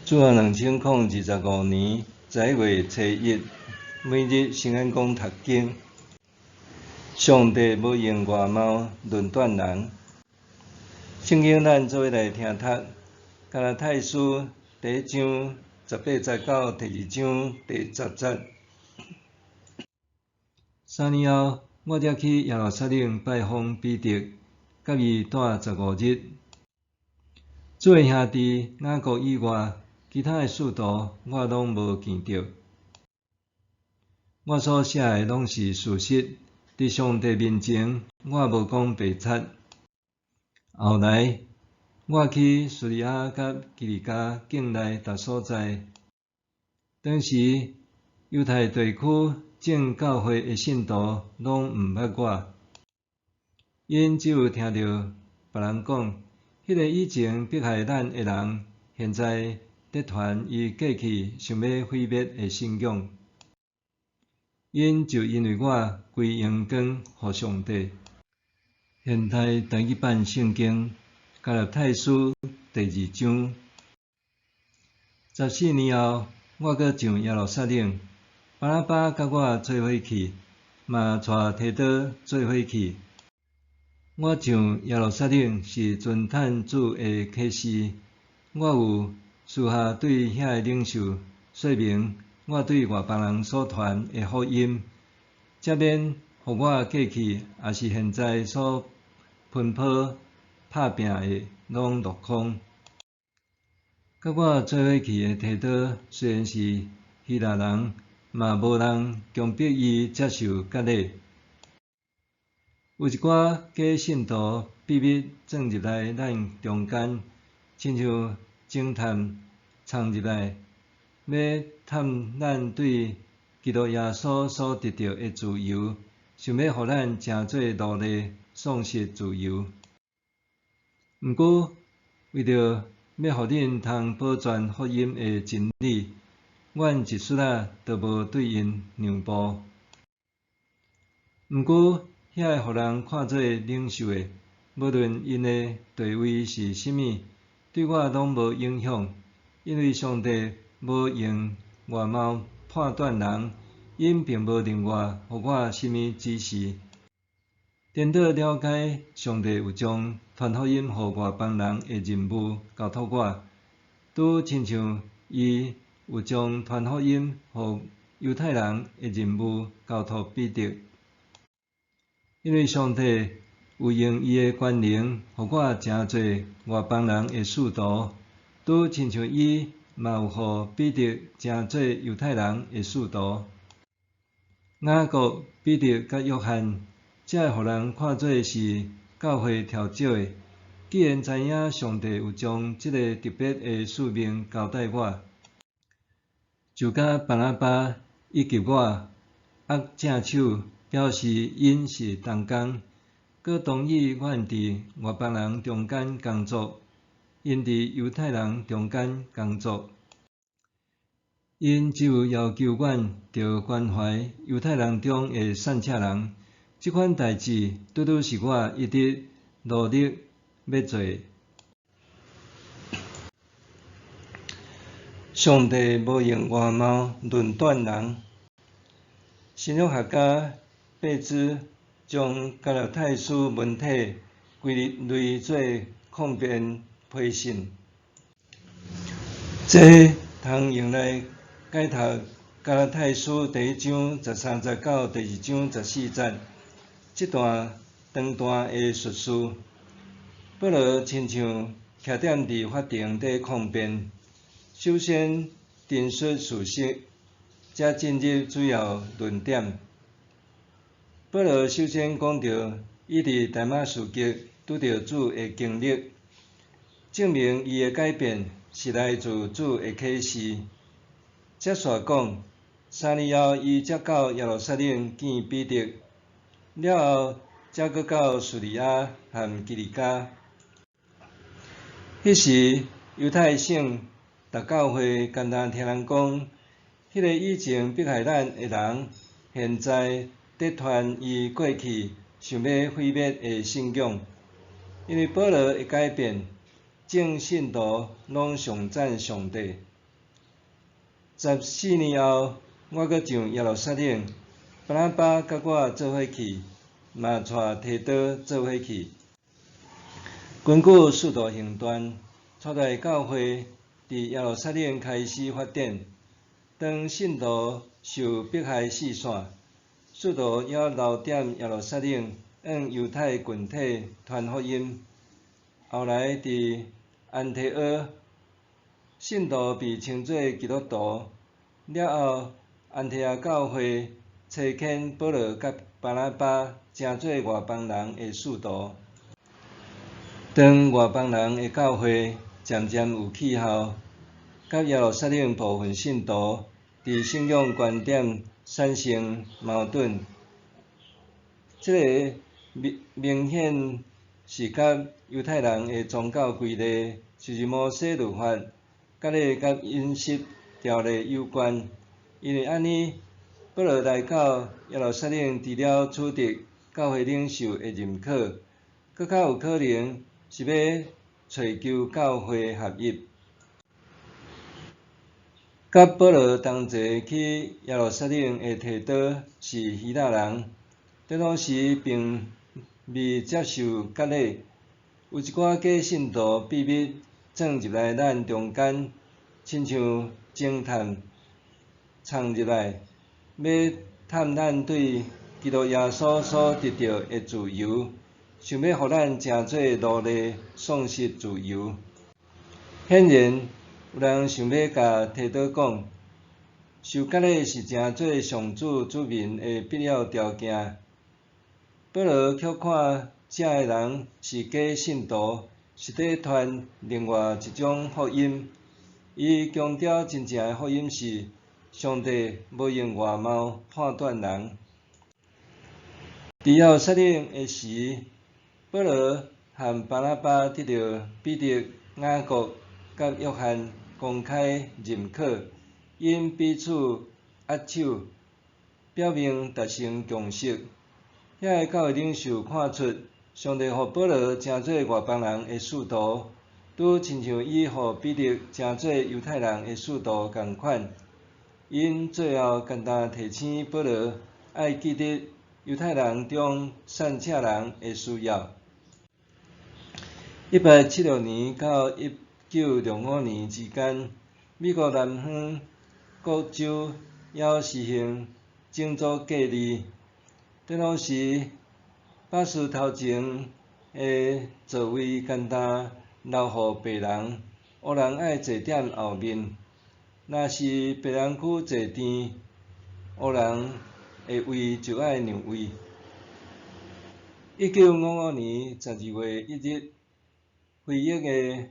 主后2025年11月初一，每日圣安讲读经。上帝无用外貌论断人。圣经咱做伙来听读，加拉太书第一章十八节到第二章第十节。3年后，我才去耶路撒冷拜访彼得，佮伊蹛15日。主的兄弟雅各以外，其他的使徒我拢无见著。我所写的拢是事实，伫上帝面前，我无讲白贼。后来，我去叙利亚佮基利家境内逐所在。当时，犹太地区众教会的信徒拢毋捌我，𪜶只有听著别人讲，彼个以前迫害咱的人，现在咧传伊过去想欲毁灭的信仰。𪜶就因为我归荣光予上帝。现代台语版圣经加拉太书第二章。14年后，我阁上耶路撒冷，巴拿巴佮我做伙去，嘛带提多做伙去。我上耶路撒冷是遵趁主的启示，我有私下对遐个领袖说明我对外邦人所传的福音，才免予我过去抑是现在所奔波拍拚的拢落空。佮我做伙去的提多虽然是希腊人，嘛无人强迫伊接受割礼。有一寡假信徒秘密钻入来咱中间，亲像侦探冲入来，欲探咱对基督耶稣所得著的自由，想欲予咱成做奴隶，丧失自由。毋过，为著欲予恁通保全福音的真理，阮一丝仔都无对𪜶让步。毋过，遐个予人看做领袖的，无论𪜶的地位是啥物，对我拢无影响，因为上帝无用外貌判断人，𪜶并无另外予我啥物指示。颠倒了解上帝有将传福音予外邦人的任务交托我，拄亲像伊有将传福音予犹太人的任务交托彼得。因为上帝有用伊的权能，予我成做外邦人的使徒，拄亲像伊嘛有予彼得成做犹太人的使徒。雅各、彼得佮约翰，这个予人看做是教会跳石的，既然知影上帝有将这个特别的使命交代我，就佮巴拿巴以及我握正手，表示𪜶是同工，阁同意阮伫外邦人中间工作，𪜶伫犹太人中间工作。𪜶只有要求阮著关怀犹太人中的散赤人，这款代志拄拄是我一直努力欲做的。上帝无用外貌论断人。心理学家贝兹将加拉太书文体归类做抗辩批信，这通用来解读加拉太书第一章十三节到第二章十四节这段长段的叙事。保罗亲像徛踮伫法庭咧抗辩，首先陈述事实，才进入主要论点。保罗首先讲著伊伫大马士革拄著主的经历，证明伊的改变是来自主的启示。才煞讲，3年后伊才到耶路撒冷见彼得，了后才阁到叙利亚和基利家。彼时犹太省逐教会干焦听人讲，彼个以前迫害咱的人，现在咧传伊过去想欲毁灭的信仰。因为保罗的改变，众信徒拢颂赞上帝。14年後，我閣上耶路撒冷，巴拿巴佮我做伙去，嘛帶提多做伙去。根據《使徒行傳》，初代教會佇耶路撒冷開始發展。當信徒受迫害四散，使徒猶留踮耶路撒冷，向猶太群體傳福音。後來佇安提阿，信徒被稱做基督徒。了後，安提阿教會差遣保羅佮巴拿巴，成做外邦人的使徒。當外邦人的教會漸漸有氣候，佮耶路撒冷部分信徒佇信仰觀點產生矛盾。這个明明顯是佮猶太人的宗教規例，就是摩西律法、割禮佮飲食條例有關。因為按呢，保羅來到耶路撒冷，除了取得教會領袖的認可，閣較有可能是欲揣求教會合一。佮保羅同齊去耶路撒冷的提多是希臘人，佇當時並未接受割禮，有一寡假信徒秘密鑽入來咱中間，親像偵探衝入來，欲探咱對基督耶穌所得著的自由，想欲予咱成做奴隸，喪失自由。顯然，有人想欲共提多講，受割禮是成做上主子民的必要條件。保羅卻看這个人是假信徒，是佇傳另外一種福音。伊強調真正的福音是，上帝無用外貌判斷人。佇耶路撒冷的時，保羅和巴拿巴得著彼得、雅各佮約翰公開認可，𪜶彼此握手，表明達成共識。遐个教會領袖看出，上帝予保羅成做外邦人的使徒，拄親像伊予彼得成做猶太人的使徒仝款。𪜶最後簡單提醒保羅，愛記得猶太人中散赤人的需要。1876年到1965年之間，美國南方各州猶實行種族隔離。佇當時，巴士頭前的座位干焦留予白人，黑人愛坐踮後面。若是白人區坐甜，黑人的位就愛讓位。1955年12月1日，非裔的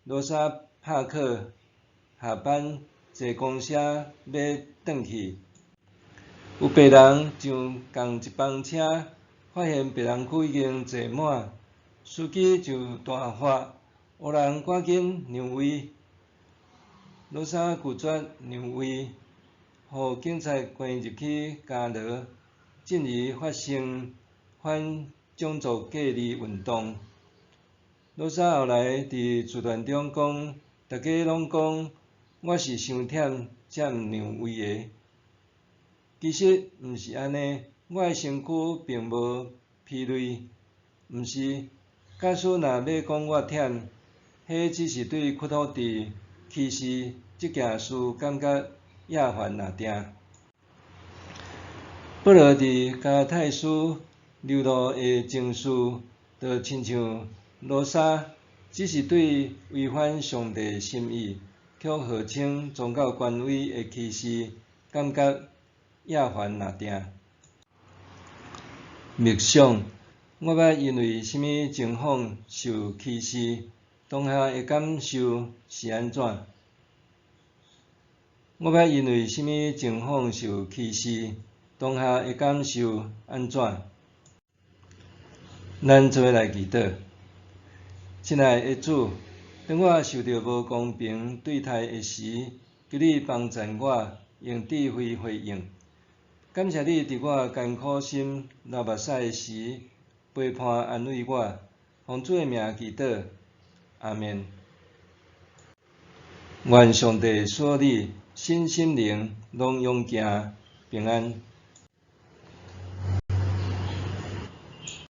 羅莎帕克下班坐公車欲轉去，有白人上仝一班車，發現白人區已經坐滿，司機就大喝：黑人趕緊讓位！羅莎拒絕讓位，予警察關入去監牢，進而發生反種族隔離運動。羅莎後來佇自傳中講：大家攏講我是傷忝才毋讓位的，其實毋是按呢，我的身軀並無疲累，毋是。假使若欲講我忝，彼只是對屈服佇歧視這件事感覺厭煩爾定。保羅佇加拉太書流露的情緒，就親像羅莎，只是對違反上帝心意，卻號稱宗教權威的歧視，感覺厭煩爾定。默想，我捌因為啥物情況受歧視？當下的感受是按怎？我捌因為啥物情況受歧視？當下的感受按怎？咱做伙來祈禱。親愛的主，當我受著無公平對待的時，求你幫贊我，用智慧回應。感謝你佇我艱苦心流目屎的時，陪伴安慰我。奉主的名祈禱，阿們。願上帝賜福你。身心靈攏勇健平安。